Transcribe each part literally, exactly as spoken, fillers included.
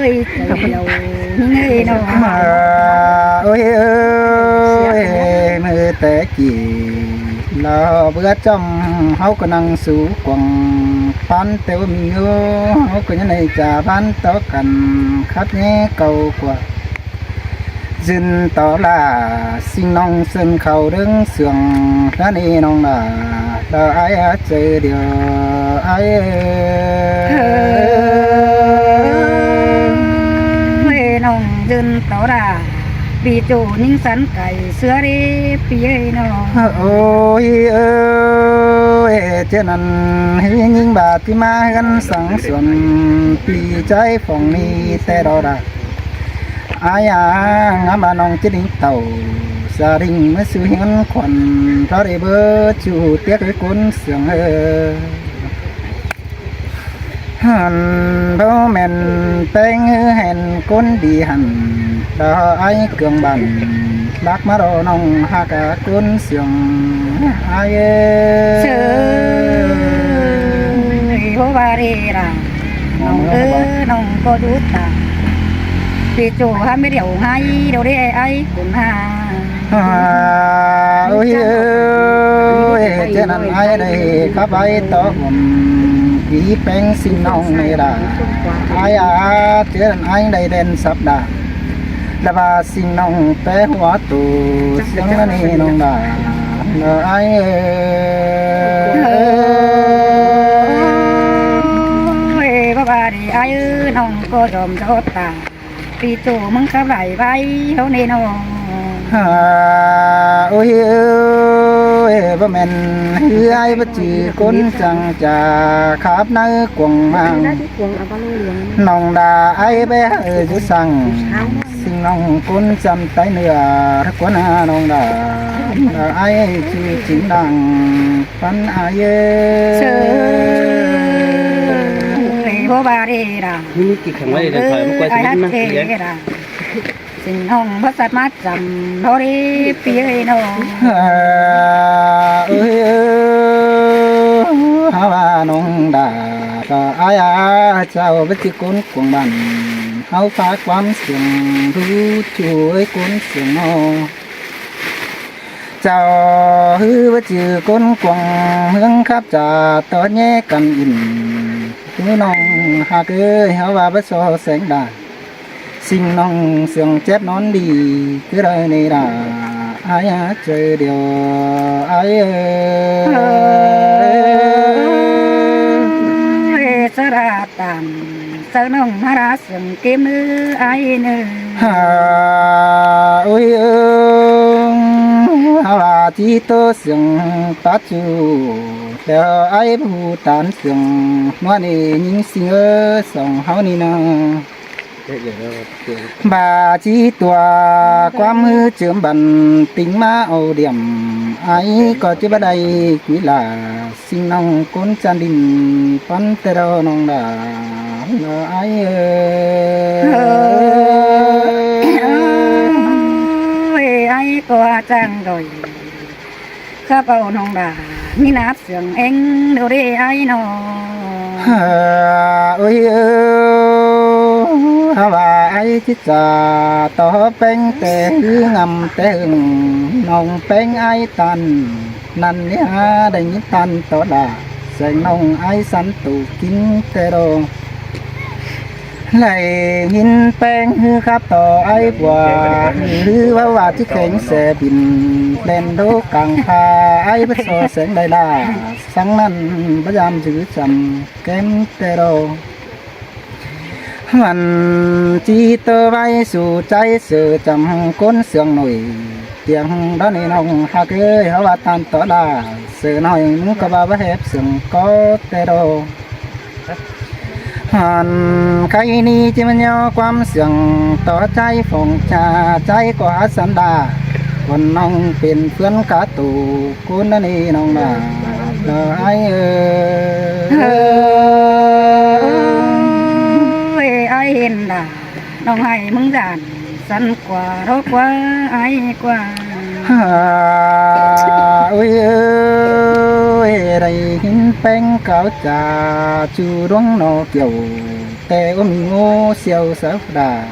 ơi, chảy nhiều, ơi nó. À, ôi ơi, mưa té kì, lọ bưa chăm, háo có năng sú quăng, pan téo mi ngô, háo có nhân này chả bán tó cần, khắp nhé cầu của. Dưn tó là sinh nông sân khấu đứng sương, đó nê nông là, đó ai á chơi điều ai. Ơi, nông dưn tó là, vì chủ những sẵn cày xưa đi, vì ơi nông. Ôi ơi, trên ăn, hí những bà tí má gắn sẵn xuân, vì trái phòng ni tê đó đã. Ai à, ngắm bà nông chết đính tàu, gia đình mới sự hiến khuẩn, đó đi bơ chủ tiếc cái cuốn sương ơ. Hẳn bố mẹn téng hư hẹn cuốn đi hẳn, đó ai cường bản, lắc má đồ nông hạc à cuốn sương ai ơ. Sư, bố bà đi là. Nông ơ, nông có rút ta. Vì chủ hả mới điều hay, đâu đi ai cũng hả. À, ôi ơi, trên ăn ai đây khắp ai tó ôm. Ý peng sinh nông này là. Ai à, trên ăn ai đây đen sắp đã. Là bà sinh nông té hóa tù, sướng nó đi nông đã. Nó ai ơi. Ôi, bố bà đi ai ơi, nông có dòm gió ta. Vì chủ mưng khắp lại vai hấu nên ô. À, ôi ơi, bố mẹn hư ai bố chữ cốn chẳng chả khắp nơi cuồng mang. Nòng đà ai bé ở dưới săng. Sinh lòng cốn chăm tay nửa, cuốn à nòng đà. Ai chữ chính đẳng. Pắn ai ơ. Sư, bố bà đi đà. Nô, nô, kì khẳng quay, điện thoại mà quay ai cho hát nó kê kì đà. Xin hông bố sắt mát chăm, bố đi bia nô. À, ơi ơ, hả bà nông đà, tỏ ai à, chào bố chị cốn cuồng bản. Háo phá quán sương, hú chú ơi cốn sương nô. Chào hư bố chữ cốn cuồng hương khắp chả tó nhé căn in. Tú nông hạc ơi, háo và bố so sánh đà. Sinh nông sương chép nón đi, cứ đời này đà. Ai á, trời điều ai ơi. Ơi, sao đà tạm, sao nông hả đà sương kim nữ ai nữ. Hả, ôi ơi, hả là chỉ tô sương tát chu. Đèo ai bù tán sương, mua nì nhính sinh ơ, sòng háo nì nà. Bà chỉ tua quám hư chớm bần, tính má âu điểm. Ai có chứ bà đây quý là. Sinh nông cốn chan đinh pắn tê đô nông đà nó ai ơi. Ơi, ai có chang rồi. Khắp âu nông đà, mi nạp sương eng đô đê ai nô. Ơi ơi, hả bà ai chứ chả tỏ peng tê hư ngầm tê hưng, nông peng ai tăn. Năn ní há đảy nhín tăn tó đả, seng nông ai sắn tủ kín tê đô. Lạy nhín peng hư khắp tó ai bùa, hư bá bá chứ kheng xe bìn, đèn đô căng pha ai bớt so seng đảy đà, sáng năn bá giam giữ chăm kém tê đô. Mẳn chi tơ bai su cháy sự chăm cốn sương nổi tiếng đó nên ông hạc ơi háo bá tan tó đà sự nói mũ có ba bá hép sương có tê đô. Hẳn khay ni chi mà nho quăm sương tó cháy phòng trà cháy có hát sắn đà. Còn nông pên phướn cá tù cốn đó ni nông đà. Đó ai ơi. Ơi, ai hên đà. Nông hại mưng dản. Sắn qua rô qua ai qua. Ôi ơi, đảy ꞌhịn ꞌpéng cáo ꞌchạ ꞌchu đuống ꞌnọ kiẻo, ꞌtẹ ꞌúm ꞌngô siêu sáư đa.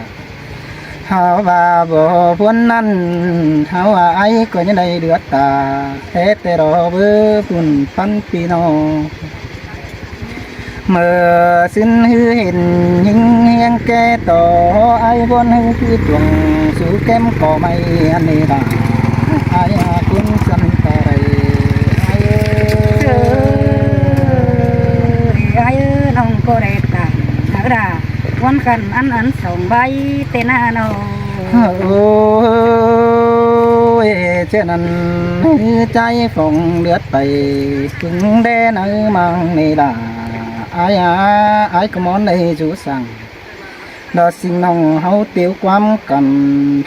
Hảư ꞌva báu ꞌpuốn ꞌnặn, hảư ꞌva ải ꞌcọ ꞌnhá đảy đứa ta, té ꞌtẹ lo báu ꞌpun ꞌpắn ꞌpi ꞌnọ. ꞌMự ꞌsịn ꞌhứ hên ꞌhính ꞌhiếng ké ꞌto, ải ꞌvốn ꞌhứ cứ tuông sú kém ꞌcọ ꞌmạy ăn ꞌnị đa. Ải ꞌcốn săn ta đảy, ải ơi. Ơi, ải ơi, ꞌnọng ꞌcọ đảy ta, ꞌnớ đa, ꞌvốn khăn ăn ăn song ꞌvạy ꞌtẹ ꞌnớ ꞌnọng. Ôi, ꞌchớ ꞌnặn ꞌhứ ꞌchái phóng lướt pay, ꞌpứng đé ꞌnớ ꞌmăng ꞌnị đa. Ải a, ải ꞌcọ ꞌmón đảy dú săng. Đa ꞌsịn ꞌnọng ꞌháu tiếu ꞌquám căn,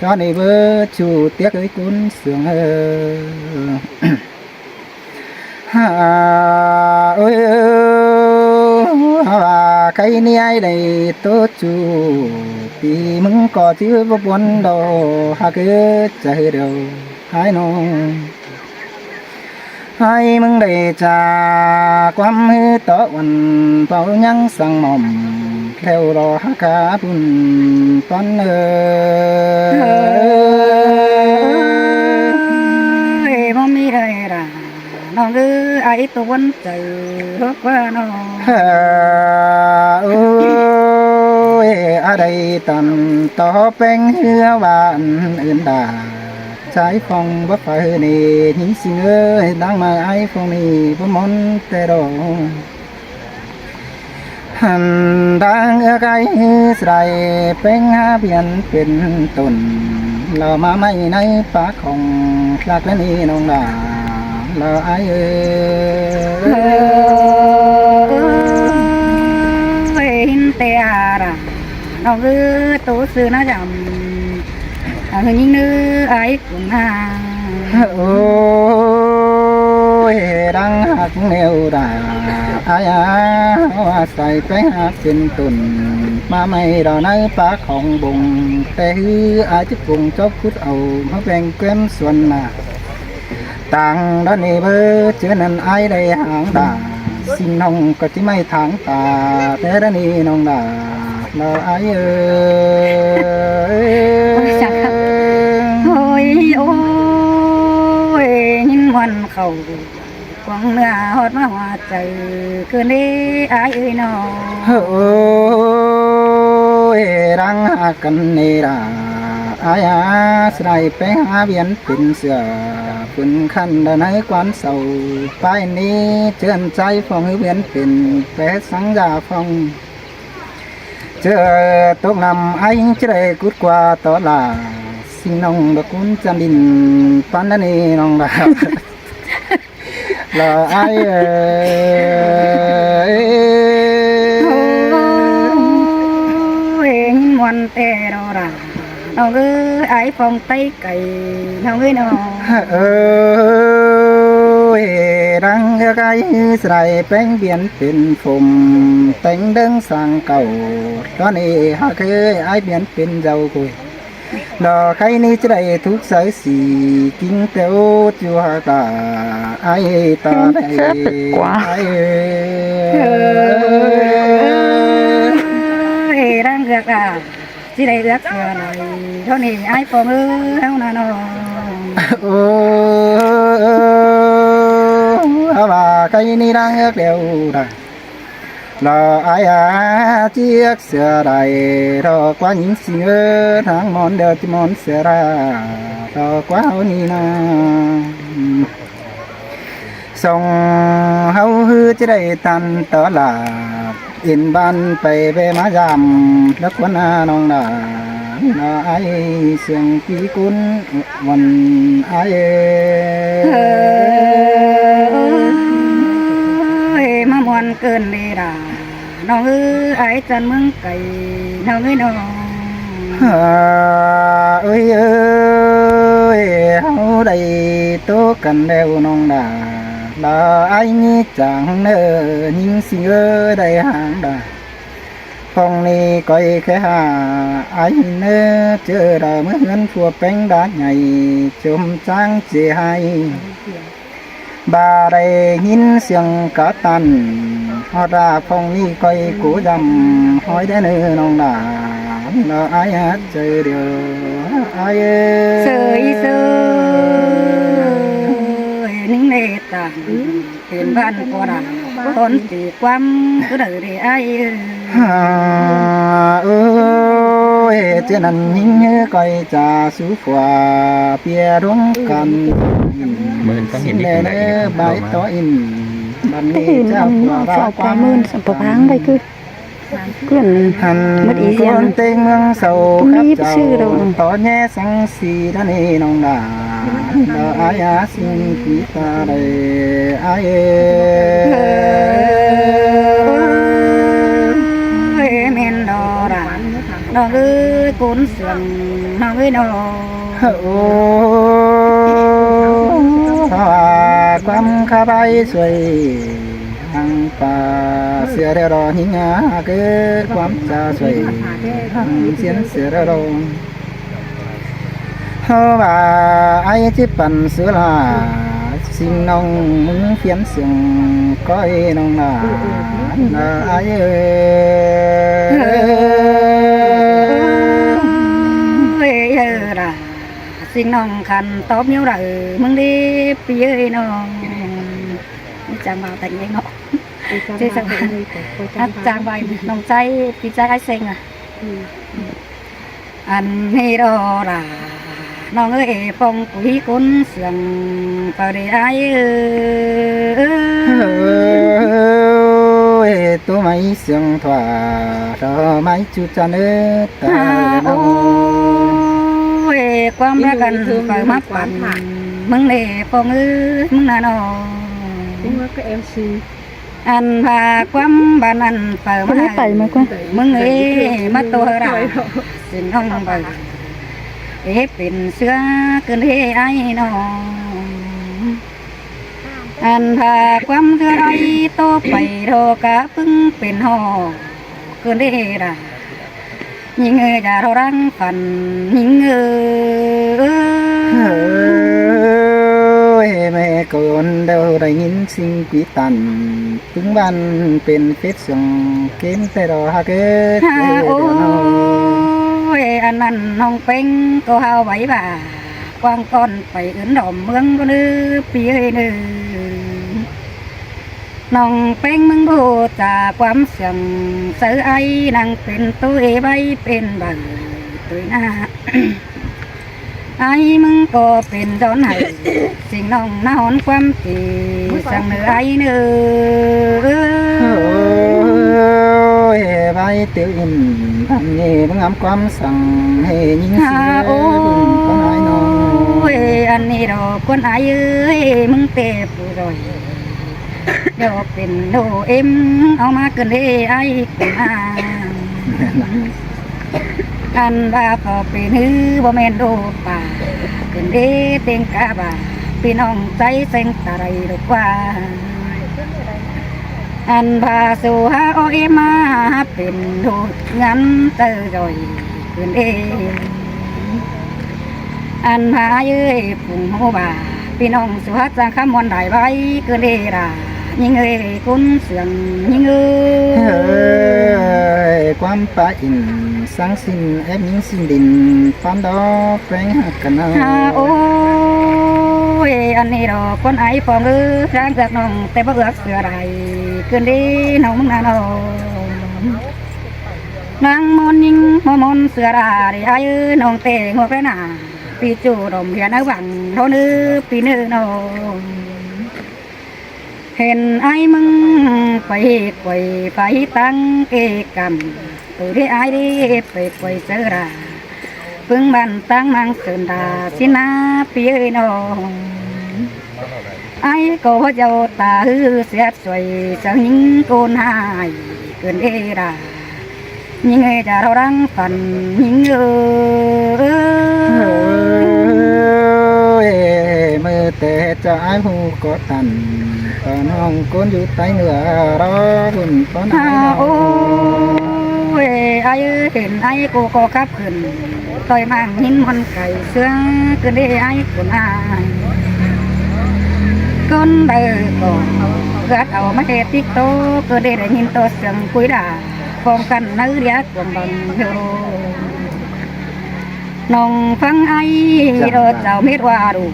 ꞌchớ ꞌnị báu ꞌchu tiếc ới ꞌcốn sương ơi. Ôi ơi, ꞌva khay ꞌnị ải đảy ꞌtố ꞌchu, ꞌpi ꞌmứng ꞌcọ ꞌchí báu ꞌpuốn đaư, hák ꞌcọ ꞌchớ điêu ải ꞌnọng. Ải ꞌmứng đảy ꞌchạ ꞌquám ꞌhứ tó uôn, páo ꞌnhắng săng mỏm, ꞌlẹo lo hák ꞌcọ ꞌpun ꞌpắn ơi. Ơi, báu ꞌmí đảy đa. ꞌNọng ơi, ải ꞌtố ꞌvốn chaư ꞌhốc ꞌquá ꞌnọng. Ôi, ải đảy tăn tó ꞌpéng ꞌhứ ꞌva ăn ứn đa. ꞌChái phóng báu phaư ꞌnị, ꞌhịn ꞌsịn ơi, đang ꞌmá ải phóng ꞌnị báu ꞌmón ꞌtẹ đaư. Hăn đang ước ải ꞌsái ꞌpéng hák piến pên tôn, lo ꞌmá ꞌmạy ꞌnớ pák khong ꞌlặc ꞌlẹo ꞌnị ꞌnọng đa, lo ải ơi. Ơi, ꞌhịn ꞌtẹ a đa, ꞌnọng ơi, ꞌtố sư ꞌná dăm, ꞌhứ ꞌnhính ꞌnớ ải ꞌcốn ꞌnáng. Ôi, đang hák ꞌnéo đa, ải a, ꞌva ꞌsái ꞌpéng hák pên tôn, ꞌmá ꞌmạy đa ꞌnớ pák khong bông, ꞌtẹ ꞌhứ ải ꞌchí pông chóp khút au, ꞌmá ꞌpéng ꞌquém suôn ꞌnạ. Tang đa ꞌnị báu ꞌchớ ꞌnặn ải đảy háng đa, ꞌsịn ꞌnọng ꞌcọ ꞌchí ꞌmạy tháng ta, té đa ꞌnị ꞌnọng đa, lo ải ơi. Ôi, ôi, ꞌhịn ꞌmuôn khảu, cuông ꞌnưa ꞌhọt ꞌmá ꞌhua chaư, ꞌcứn đé ải ơi ꞌnọng. Ôi, đang hák căn ꞌnị đa, ải a, ꞌsái ꞌpéng hák piến pên sửa, ꞌpứng khăn đa ꞌnớ ꞌquám sau, ꞌpái ꞌnị ꞌchớ ꞌchái phóng ꞌhứ piến pên, ꞌpé săng dả phóng. ꞌChớ tốc năm ải ꞌchí đảy cút ꞌquá tó đa, ꞌsịn ꞌnọng đa ꞌcốn chăn đin ꞌpắn đa ꞌnị ꞌnọng đa. Lo ải ơi. Ôi, ꞌhịn ꞌmuôn ꞌtẹ đaư đa. ꞌNọng ơi, ải phóng ꞌtẹ cay, ꞌnọng ơi ꞌnọng. Ôi, đang ước ải ꞌsái ꞌpéng piến pên phôm, téng đớng sang cảu, ꞌtố ꞌnị hák ơi, ải piến pên dâu côi. Lo khay ꞌnị ꞌchí đảy thúc sáư sì, king téo ꞌchu hák ta, ải ta đảy, ải ơi. Ơi, đang ước a, ꞌchí đảy ước sửa đảy, ꞌtố ꞌnị ải phóng ơi, ꞌháu ꞌnạ ꞌnọng. Ôi, ꞌva khay ꞌnị đang ước đeo đa. Lo ải a, ꞌchí ước sửa đảy, lo ꞌquá ꞌnhính ꞌsịn ơi, tháng ꞌmón đeo ꞌchí ꞌmón sửa đa, lo ꞌquá ꞌháu ꞌnị ꞌnạ. Song ꞌháu ꞌhứ ꞌchí đảy tăn tó đa, in ꞌván pay ꞌvẹ ꞌmá dăm, lắc ꞌquán a ꞌnọng đa, lo ải sương ꞌpi ꞌcốn. ꞋMắn ải ơi. Ơi, ꞌmá ꞌmuôn ꞌcứn đé đa. ꞌNọng ơi, ải chăn ꞌmướng cay, ꞌnọng ơi ꞌnọng. Ơi ơi, ꞌháu đảy ꞌtố căn đeo ꞌnọng đa. Lo ải ꞌnị chắng ꞌnớ, ꞌnhính ꞌsịn ơi đảy háng đa. Phong ni ꞌcoi khék ha ai ꞌnớ, ꞌchớ đa ꞌmứa ꞌhướn phua ꞌpéng đá nhay, chôm chang ꞌchí ꞌhại. Ba đảy ꞌnghín siêng cá tăn, ꞌhọt đa phong ni ꞌcoi ꞌcú dăm, ꞌhọi đé ꞌnớ ꞌnọng đa, ꞌnớ ai ꞌhặc chaư điêu, ai ơi. Sơi sơi, ꞌnhính lê tăn. Pên ꞌván ꞌcọ đa, ꞌcốn ti ꞌquám ꞌcứ đaư đi ai ơi. Ha, ơi, ꞌchớ ꞌnặn ꞌnhính ꞌcoi ꞌchạ sú phua ꞌpía đuống căn. ꞌMự ꞌhướn ꞌcọ hên ꞌnị ꞌcọ đảy ꞌnị ꞌcọ bái tó ꞌnị. Băn ꞌnị ꞌchạ phua ꞌva ꞌquám ꞌmự săm pua ꞌváng đảy ꞌcứ. ꞌCốn hăn mứt ꞌí ꞌcốn ꞌdiến ꞌtếng ꞌmướng sau ꞌcọ ꞌmí khắp pư sư chảu đaư. Tó ꞌnhé săng si đa ꞌnị ꞌnọng đa. Đa ai á xin quý ta đảy ai ơi. Ơi, ꞌmen đo đa. ꞌNọng ơi, ꞌcốn siêng ꞌnọng ơi ꞌnọ. Ô, ꞌquám khắp ai suối. Hăng pá sia đeo đo ꞌnhính ꞌhặc ꞌcứ ꞌquám ꞌchạ suối hăng ꞌsiến sia đeo đo. Hơ ꞌva ai ꞌchí păn sư ꞌla, ꞌsịn ꞌnọng ꞌmứng phiến siêng ꞌcoi ꞌnọng ꞌla, ꞌla ai ơi. Ơi, ơi, ꞌla. ꞌSịn ꞌnọng khăn tóp ꞌnéo đaư ꞌmứng đi ꞌpi ơi ꞌnọng. Chang ꞌva teng ꞌnhính ꞌnọng. Ê, chang ꞌva teng ꞌnhính ꞌnọng. Chang ꞌva ꞌnọng ꞌchái, ꞌpi ꞌchái ai seng à. Ừ. Ăn ꞌnị đo đa ꞌnọng ơi, phong cúi ꞌcốn siêng pau đi ai ơi. Ơi, ꞌtố mai siêng thua, thua mai chu chăn ơi. Ta à, ơi, ꞌnọng. Ôi, ꞌquám ꞌmá căn pau ꞌmá păn. ꞌMứng ꞌnị phong ơi, ꞌmứng ꞌnặn ꞌnọ. Ăn ꞌva ꞌquám ꞌva ꞌnặn pau ꞌmá. ꞌMứng ꞌnị ꞌmá tua đa. ꞌSịn ꞌnọng pau. Ê pên ꞌsứa ꞌcứn ê ai ꞌnọ. Ăn ꞌva ꞌquám ꞌsứa ai ꞌtố pay ꞌtố cá ꞌpứng pên ꞌhọ. ꞌCứn ê đa. ꞌNhính ơi, chả ꞌtố răng phăn ꞌnhính ơi. Ơi, ꞌmẹ ꞌcốn đaư đảy ꞌnghín ꞌsịn quí tăn, ꞌpứng ꞌván pên phết siêng kến ꞌtẹ đo ꞌhặc ơi. Ha, ôi, ăn ꞌnặn ꞌnọng ꞌpéng ꞌcọ hao vảy ꞌva, quảng ꞌcón pay ứn đom ꞌmướng ꞌcốn ư, ꞌpi ơi ꞌnớ. ꞌNọng ꞌpéng ꞌmứng ꞌbu chả ꞌquám siêng, sáư ai ꞌnăng pên ꞌtố ê ꞌvạy pên baư ꞌtoi ꞌna. Ai ꞌmứng ꞌcọ pên đón hảy, ꞌsịn ꞌnọng ꞌná hón ꞌquám kỉ, săng ꞌnớ ai ꞌnớ. Ôi, ꞌvạy tư in, thăm ꞌnị ꞌmứng ngắm ꞌquám săng, hê ꞌnhính ha, sư ôi, ꞌcốn ai ꞌnọ. Ôi, ăn ꞌnị đo ꞌcốn ai ơi, ꞌmứng ꞌtẹ phủ rồi. Đo pên đô êm, au ꞌmá ꞌcứn ê ai ꞌcứn a. Ăn ꞌva ꞌcọ pên ꞌhứ ꞌbo ꞌmen đô pả, ꞌcứn ê ꞌtếng cá ꞌva, ꞌpi ꞌnọng ꞌchái seng ta đảy đô ꞌquá. Ăn ꞌva su ha ô êm ꞌmá, pên đô ngắn tơ rồi, ꞌcứn ê. Ăn ꞌva ai ơi, phung ꞌhụ ꞌva, ꞌpi ꞌnọng su hák chang khắm ꞌmuôn đảy ꞌvạy, ꞌcứn ê đa, ꞌnhính ơi, ꞌcốn siêng ꞌnhính ơi. Ơi, ꞌquám pá in, săng ꞌsịn, ép ꞌnhính ꞌsịn đin, ꞌpán đo, ꞌpéng ꞌhặc căn ꞌnớ. Ha, ôi, ăn ꞌnị đo, ꞌcốn ai phong ơi, ráng ꞌdặc ꞌnọng, ꞌtẹ báu ꞌdặc sửa đảy, ꞌcứn ê, ꞌnọng ꞌmứng ꞌnặn ꞌnọ. ꞌNăng ꞌmôn ꞌnhính, ꞌmôn ꞌmôn sửa đảy, ai ơi, ꞌnọng ꞌtẹ ngô cái nả. ꞌPi ꞌchu đom hiên ꞌnớ ꞌvặn ꞌnọ ꞌnớ ꞌpi ꞌnớ ꞌnọ. Hên ai ꞌmứng pay quay pay tăng kê căm, ꞌtố đé ai đé pay quay sáư đa. ꞌPứng ꞌvặn tăng ꞌmáng sưn đa ꞌsịn ꞌna ꞌpi ơi ꞌnọ. Ai ꞌcọ dau ta ꞌhứ siết suối săng ꞌnhính ꞌcốn hại ꞌcứn ê đa. ꞌNhính ơi, chả ꞌtố răng phăn ꞌnhính ơi. Ơi, ꞌmự ꞌtẹ chả ai ꞌhụ ꞌcọ tăn, ꞌcọ ꞌnọng ꞌcốn dú ꞌTáy ꞌnưa ꞌló ꞌhụn ꞌcốn ai ꞌnọ. Ôi, ải ơi, hên ải ꞌcọ ꞌcọ khắp khửn, ꞌtoi ꞌmáng ꞌnghín ꞌmuôn cải ꞌsứa, ꞌcứn đê ải ꞌcốn ải. ꞌCốn đaư ꞌcọ ꞌgớt au ꞌmá ꞌhê TikTok, ꞌcứn đê đảy ꞌnghín ꞌto ꞌsướng cúi đa, ꞌphong căn ꞌnớ ꞌlẹo cuông băng hiêu. ꞌNọng ꞌphắng ải, chảu mết ꞌva đu,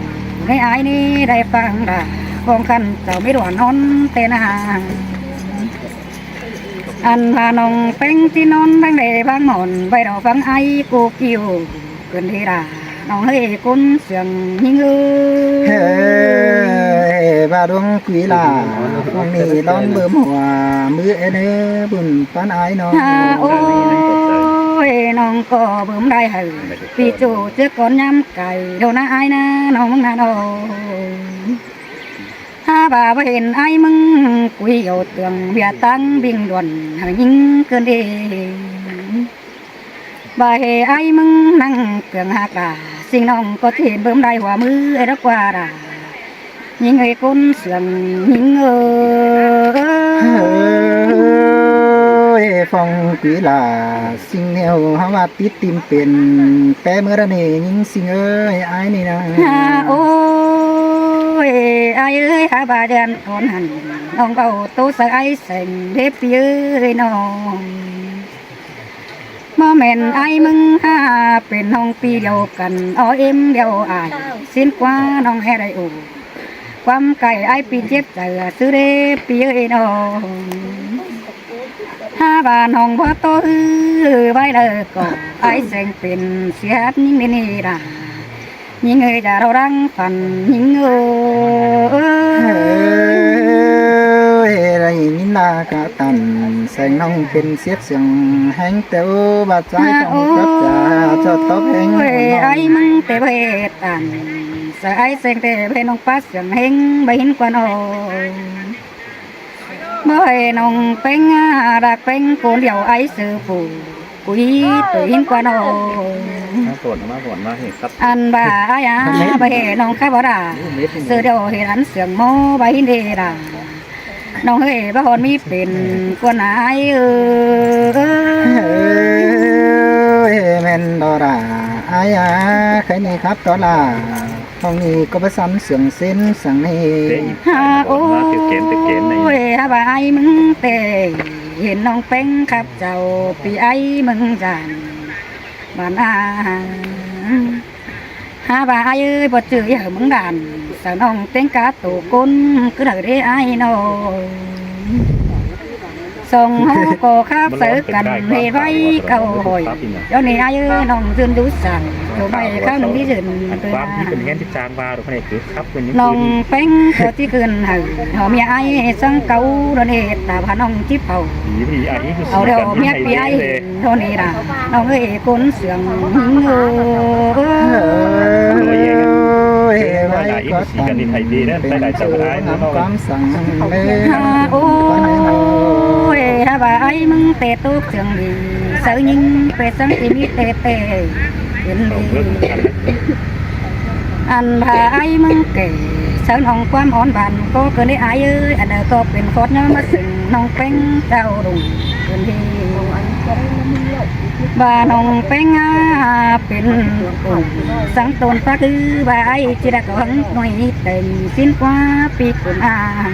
ꞌnị ải ꞌnị đảy ꞌphắng đa, ꞌphong căn chảu mết ꞌva ꞌnón ꞌtẹ ꞌna. Ăn ꞌva ꞌnọng ꞌpéng ꞌchí ꞌnón ꞌtáng đe ꞌváng mỏn, ꞌvạy đaư ꞌphắng ải ꞌcọ ꞌkiu, ꞌcứn đê đa, ꞌnọng ꞌhới ꞌcốn ꞌsướng ꞌnhính ơi. Hê, ꞌva đuống quí la, ꞌphong ꞌnị ꞌlón bưm hua, ꞌmứ ên ơ bưm ꞌpán ải ꞌnọng. Hả, ôi, ꞌnọng ꞌcọ bưm đảy hảư, ꞌpi ꞌchu ꞌchớ cón ꞌnhám cai, đô ꞌna ải ꞌna, ꞌnọng ꞌmướng ꞌna ꞌnọng. Hả, ꞌva ꞌva hên ải ꞌmướng quí dú tương, ꞌviạk ꞌtáng bình luận hảư ꞌnhính ꞌcứn đê. ꞌVa hê ải ꞌmướng ꞌnăng tương ꞌhặc đa, ꞌsịn ꞌnọng ꞌcọ ꞌchí hên bưm đảy hua ꞌmứ ên đa ꞌquá đa. ꞌNhính ơi ꞌcốn ꞌsướng ꞌnhính ơi. Ôi, ꞌphong quí la, ꞌsịn ꞌnéo ꞌháu ꞌva tít tim pên, ꞌpé ꞌmứa đa ꞌnị ꞌnhính ꞌsịn ơi, ải ꞌnị ꞌna. Hả, ôi, ải ơi, hả ꞌva đen cón hẳn, ꞌnọng báu ꞌtố saư ải seng đê ꞌpi ơi ꞌnọng. ꞌMá ꞌmen ải ꞌmướng hả pên ꞌnọng ꞌpi điêu căn, ók êm điêu ải, ꞌsịn ꞌquá ꞌnọng ꞌhế đảy ú. ꞌQuám cai ải ꞌpi chếp chaư ꞌsứ đê ꞌpi ơi ꞌnọng. Hả ꞌva ꞌnọng báu ꞌtố ꞌhứ ꞌvạy đaư ꞌcọ, ải seng pên ꞌsứa hák ꞌnhính ꞌnị ꞌnị đa. ꞌNhính ơi, chả ꞌlo đang phăn ꞌnhính ơi. Ôi, đảy ꞌnhính ꞌna cá tăn, seng ꞌnọng pên siết sương ꞌhéng ꞌtẹ ꞌva ꞌchái. Hả, ꞌphong khắp chả, ôi, chót tóp ꞌhéng ôi, ꞌnọng. Ải ꞌmướng ꞌtẹ ꞌva hên tăn, saư ải seng ꞌtẹ ꞌva hên ꞌnọng pát sương ꞌhéng ꞌva hên ꞌquá ꞌnọng. ꞌMá hên ꞌnọng ꞌpéng, ꞌa, đa ꞌpéng ꞌcốn điêu ải sư phủ, quí ꞌtoi hên ꞌquá ꞌnọng. Ăn ꞌva ải ꞌa, ꞌva hên ꞌnọng khắp ꞌva đa, sư điêu hên ăn sương ꞌmo ꞌva hên đê đa. ꞌNọng ơi, ꞌva hôn ꞌmí pên ꞌquá ꞌna ải ơi. Ôi, ꞌmen ꞌto đa, ải ꞌa, khay ꞌnị khắp ꞌto đa. ꞌPhong ꞌnị ꞌcọ báu săn sương sên săng ꞌnị. Hả, ôi, hả ꞌva ải ꞌmướng ꞌtẹ, hên ꞌnọng ꞌpéng khắp chảu ꞌpi ải ꞌmướng dản. Bản ꞌa, hả ꞌva ải ơi, báu chứ ꞌhứ ꞌmướng dản, saư ꞌnọng ꞌtếng cá tô ꞌcốn, ꞌcứn đaư đê ải ꞌnọng. Song ꞌháu ꞌcọ khắp saư căn hên ꞌvạy câu hỏi. Dú ꞌnị ải ơi, ꞌnọng dưn dú săng, tô ꞌmạy khắp ꞌnọng đi dưn. ꞌNọng ꞌpéng ꞌcọ ꞌchí khửn hảư, ꞌhó ꞌmía ải săng cáu, dú ꞌnị ta ꞌva ꞌnọng ꞌchí pháu. Au điêu ꞌmía ꞌpi ải, dú ꞌnị đa, ꞌnọng ơi ꞌcốn sương ꞌnhính ơi. Ôi, ải ꞌcọ tăn pên ꞌchu hăm ꞌquám săng ꞌlế. Hả, ôi, hả ꞌva ải ꞌmướng ꞌtẹ tốc sương đi, saư ꞌnhính ꞌpé săng ꞌchí ꞌmí ꞌtẹ ꞌtẹ, pên đi. Ăn ꞌva ải ꞌmướng kẻ, saư ꞌnọng ꞌquám ón bản ꞌcọ ꞌcứn đê ải ơi, ăn đaư ꞌcọ pên khót ꞌnhó ꞌmá sưng ꞌnọng ꞌpéng chảu đung ꞌcứn đê. ꞌVa ꞌnọng ꞌpéng ꞌa pên ung săng tôn phák ư, ꞌva ải ꞌchí đa ꞌcọ hăng ꞌnọi têng ꞌsịn ꞌquá ꞌpi ꞌcốn ải.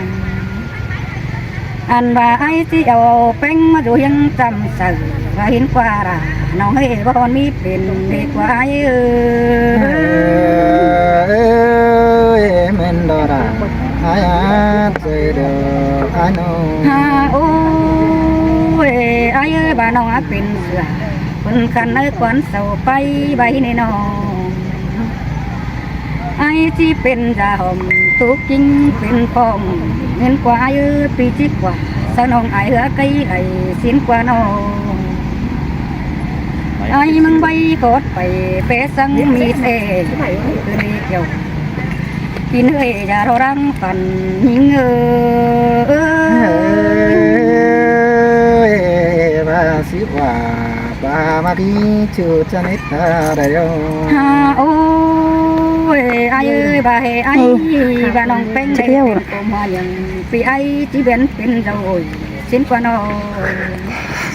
Ăn ꞌva ải ꞌchí au ꞌpéng ꞌmá dú hiêng chăm saư, ꞌva hên ꞌquá đa, ꞌnọng ơi, báu hôn ꞌmí pên đi ꞌquá ải ơi. Ơi, ꞌmen ꞌto đa, ải ꞌa, ꞌchớ điêu ải ꞌnọng. Hả, ôi, ải ơi, ꞌva ꞌnọng ꞌa pên sửa, pên căn ꞌnớ quán sau pay, ꞌva hên ꞌnị ꞌnọng. Ải ꞌchí pên da hom, tốc kin pên ꞌphong, hên ꞌquá ải ơi, ꞌpi ꞌchí ꞌquá, saư ꞌnọng ải ꞌhứa cáy ải ꞌsịn ꞌquá ꞌnọng. Ải ꞌmướng ꞌvạy khót pay, ꞌpé săng ꞌmí ꞌtẹ, ꞌcứn đi kiêu. Kin ơi, chả ꞌlo đang phăn ꞌnhính ơi. Ơi, ꞌva ꞌsứ ꞌquá, ꞌva ꞌmá đi ꞌchu chăn ết ta đảy ꞌlẹo. Hả, ôi, ải ơi, ꞌva hê ải, ꞌva ꞌnọng ꞌpéng đảy pên ꞌcốn ꞌmá ꞌnhắng, ꞌpi ải ꞌchí bén pên dâu ôi, ꞌsịn ꞌquá ꞌnọng.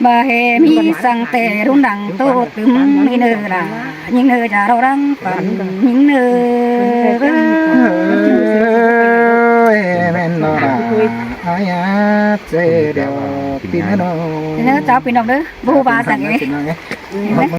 Ba hê ꞌmí săng ꞌtẹ ꞌlụk nẳng tô tứm ꞌnị ꞌnớ la, ꞌnhính ꞌnớ chả ꞌlo lăng păn ꞌnhính ꞌnớ. Ơi, ꞌmen ꞌnớ la. Ai ya, ꞌchớ điêu ꞌpi ꞌnớ ꞌnớ. ꞌNớ chảu ꞌpi ꞌnọng ꞌnớ, báu ꞌva săng ꞌnê.